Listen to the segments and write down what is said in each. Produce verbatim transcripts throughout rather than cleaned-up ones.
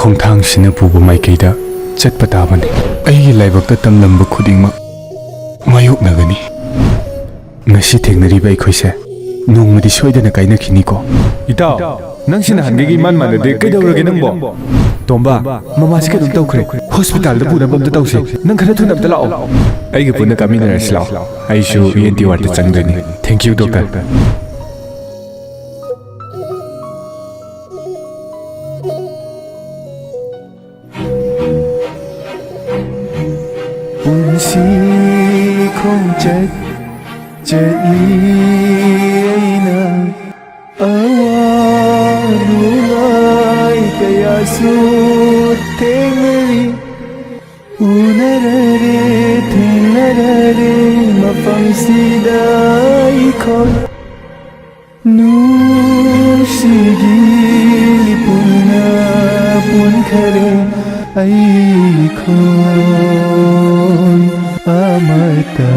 ꯈꯣꯡꯊꯥꯡꯁꯤꯅ ꯄꯨꯕ ꯃꯥꯏꯀꯩꯗ ꯆꯠꯄ ꯇꯥꯕꯅꯤ꯫ ꯑꯩꯒꯤ ꯂꯥꯏꯕꯛꯇ ꯇꯝꯂꯝꯕ ꯈꯨꯗꯤꯡꯃꯛ ꯃꯥꯌꯣꯛꯅꯒꯅꯤ꯫ ꯉꯁꯤ ꯊꯦꯡꯅꯔꯤꯕ ꯑꯩꯈꯣꯏꯁꯦ ꯅꯣꯡꯃꯗꯤ ꯁꯣꯏꯗꯅ ꯀꯥꯏꯅꯈꯤꯅꯤꯀꯣ꯫ ꯏꯇꯥꯎ, ꯅꯪꯁꯤ ꯅꯍꯥꯟꯒꯩꯒ ꯏꯃꯥꯟ ꯃꯥꯟꯅꯗꯦ, ꯀꯩꯗꯧꯔꯒꯦ ꯅꯪꯕꯣ? ꯇꯣꯝꯕ, ꯃꯃꯥꯁꯤ ꯀꯩꯅꯣꯝ ꯇꯧꯈ꯭ꯔꯦ, ꯍꯣꯁꯄꯤꯇꯥꯜꯗ ꯄꯨꯅꯕ ꯑꯝꯇ ꯇꯧꯁꯦ꯫ ꯅꯪ ꯈꯔ ꯊꯨꯅ ꯑꯝꯇ ꯂꯥꯛꯑꯣ꯫ ꯑꯩꯒ ꯄꯨꯟꯅ ꯀꯥꯃꯤꯟꯅꯔꯁꯤ ꯂꯥꯛꯑꯣ꯫ ꯑꯩꯁꯨ ꯏ ꯑꯦꯟ ꯇꯤ ꯋꯥꯔꯗꯇ ꯆꯪꯗꯣꯏꯅꯤ꯫ Thank you, doctor꯫ ꯄꯨꯟꯁꯤ ꯈꯣꯡꯆꯠ ꯆꯠꯂꯤ ꯑꯩꯅ, ꯑꯋꯥ ꯅꯨꯡꯉꯥꯏ ꯀꯌꯥꯁꯨ ꯊꯦꯡꯅꯔꯤ꯫ ꯎꯅꯔꯔꯦ ꯊꯦꯡꯅꯔꯔꯦ ꯃꯐꯝꯁꯤꯗ ꯑꯩꯈꯣꯏ꯫ ꯅꯨꯡꯁꯤꯒꯤ ꯃꯤꯄꯨꯝꯅ ꯄꯨꯟꯈꯔꯦ ꯑꯩꯈꯣꯏ ꯑꯃꯠꯇ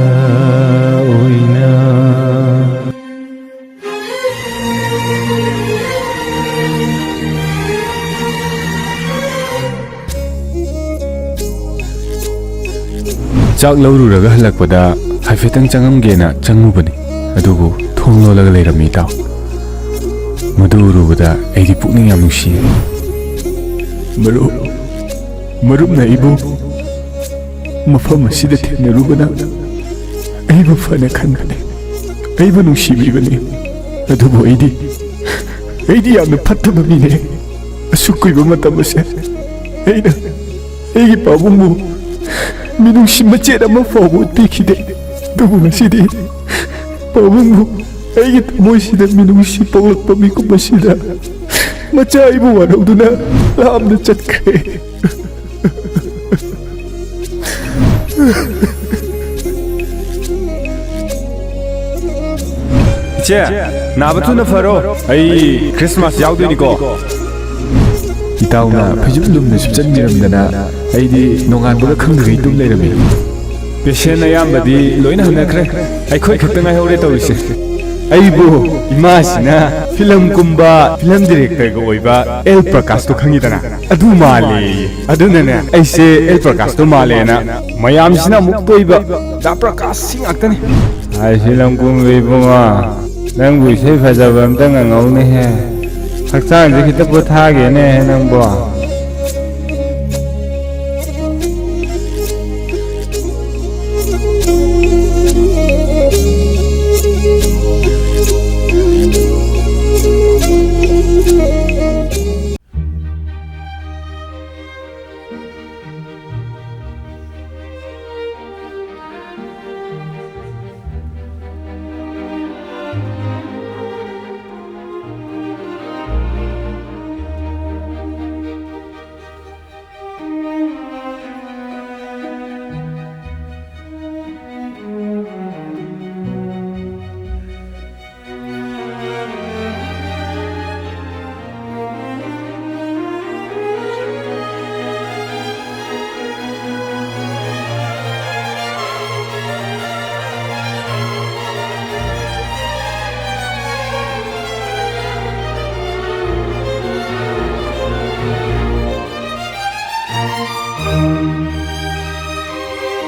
ꯑꯣꯏꯅ꯫ ꯆꯥꯛ ꯂꯧꯔꯨꯔꯒ ꯍꯜꯂꯛꯄꯗ ꯍꯥꯏꯐꯦꯠꯇꯪ ꯆꯪꯉꯝꯒꯦꯅ ꯆꯪꯉꯨꯕꯅꯤ, ꯑꯗꯨꯕꯨ ꯊꯣꯡ ꯂꯣꯜꯂꯒ ꯂꯩꯔꯝꯃꯤ, ꯏꯇꯥꯎ꯫ ꯃꯗꯨ ꯎꯔꯨꯕꯗ ꯑꯩꯗꯤ ꯄꯨꯛꯅꯤꯡ ꯌꯥꯝ ꯅꯨꯡꯁꯤꯌꯦ꯫ ꯃꯔꯨꯞ, ꯃꯔꯨꯞꯅ ꯑꯩꯕꯨ ꯃꯐꯝ ꯑꯁꯤꯗ ꯊꯦꯡꯅꯔꯨꯕꯅ ꯑꯩꯕꯨ ꯐꯅ ꯈꯟꯕꯅꯤ, ꯑꯩꯕꯨ ꯅꯨꯡꯁꯤꯕꯤꯕꯅꯤ꯫ ꯑꯗꯨꯕꯨ ꯑꯩꯗꯤ, ꯑꯩꯗꯤ ꯌꯥꯝꯅ ꯐꯠꯇꯕ ꯃꯤꯅꯦ꯫ ꯑꯁꯨꯛ ꯀꯨꯏꯕ ꯃꯇꯝ ꯑꯁꯦ ꯑꯩꯅ ꯑꯩꯒꯤ ꯄꯥꯕꯨꯡꯕꯨ ꯃꯤꯅꯨꯡꯁꯤ ꯃꯆꯦꯠ ꯑꯃ ꯐꯥꯎꯕ ꯎꯠꯄꯤꯈꯤꯗꯦ꯫ ꯑꯗꯨꯕꯨ ꯉꯁꯤꯗꯤ ꯄꯥꯕꯨꯡꯕꯨ ꯑꯩꯒꯤ ꯊꯃꯣꯏꯁꯤꯗ ꯃꯤꯅꯨꯡꯁꯤ ꯄꯣꯛꯂꯛꯄ ꯃꯤꯀꯨꯞ ꯑꯁꯤꯗ ꯃꯆꯥ ꯑꯩꯕꯨ ꯋꯥꯔꯧꯗꯨꯅ ꯂꯥꯞꯅ ꯆꯠꯈ꯭ꯔꯦ꯫ ꯏꯆꯦ, ꯅꯥꯕ ꯊꯨꯅ ꯐꯔꯣ꯫ ꯑꯩ ꯈ꯭ꯔꯤꯁꯃꯥꯁ ꯌꯥꯎꯗꯣꯏꯅꯤꯀꯣ꯫ ꯏꯇꯥꯎꯅ ꯐꯩꯖꯨꯞ ꯂꯨꯝꯅ ꯁꯨꯞꯆꯟꯕꯤꯔꯝꯗꯅ ꯑꯩꯗꯤ ꯅꯣꯡꯉꯥꯟꯕꯒ ꯈꯪꯗꯒꯩ ꯇꯨꯝ ꯂꯩꯔꯝꯃꯤ꯫ ꯄꯦꯁꯦꯟ ꯑꯌꯥꯝꯕꯗꯤ ꯂꯣꯏꯅ ꯍꯟꯅꯈ꯭ꯔꯦ, ꯑꯩꯈꯣꯏ ꯈꯛꯇ ꯉꯥꯏꯍꯧꯔꯦ ꯇꯧꯔꯤꯁꯦ꯫ ꯑꯩꯕꯨ ꯏꯃꯥꯁꯤꯅ ꯐꯤꯂꯝ ꯀꯨꯝꯕ, ꯐꯤꯂꯝ ꯗꯤꯔꯦꯛꯇꯔꯒ ꯑꯣꯏꯕ ꯑꯦꯜ ꯄ꯭ꯔꯀꯥꯁꯇꯣ ꯈꯪꯉꯤꯗꯅ? ꯑꯗꯨ ꯃꯥꯜꯂꯦꯌꯦ꯫ ꯑꯗꯨꯅꯅꯦ, ꯑꯩꯁꯦ ꯑꯦꯜ ꯄ꯭ꯔꯀꯥꯁꯇꯣ ꯃꯥꯜꯂꯦꯅ ꯃꯌꯥꯝꯁꯤꯅ ꯑꯃꯨꯛ ꯇꯣꯏꯕ꯫ ꯗꯥ ꯄ꯭ꯔꯀꯥꯁ ꯁꯤ ꯉꯥꯛꯇꯅꯤ꯫ ꯑꯩ ꯐꯤꯂꯝ ꯀꯨꯝꯕ ꯏꯕꯨꯡꯉꯣ, ꯅꯪꯕꯨ ꯏꯁꯩ ꯐꯖꯕ ꯑꯝꯇ ꯉꯪꯍꯧꯅꯦꯍꯦ꯫ ꯍꯛꯆꯥꯡꯁꯦ ꯈꯤꯇ ꯄꯣꯊꯥꯒꯦꯅꯦ ꯅꯪꯕꯣ꯫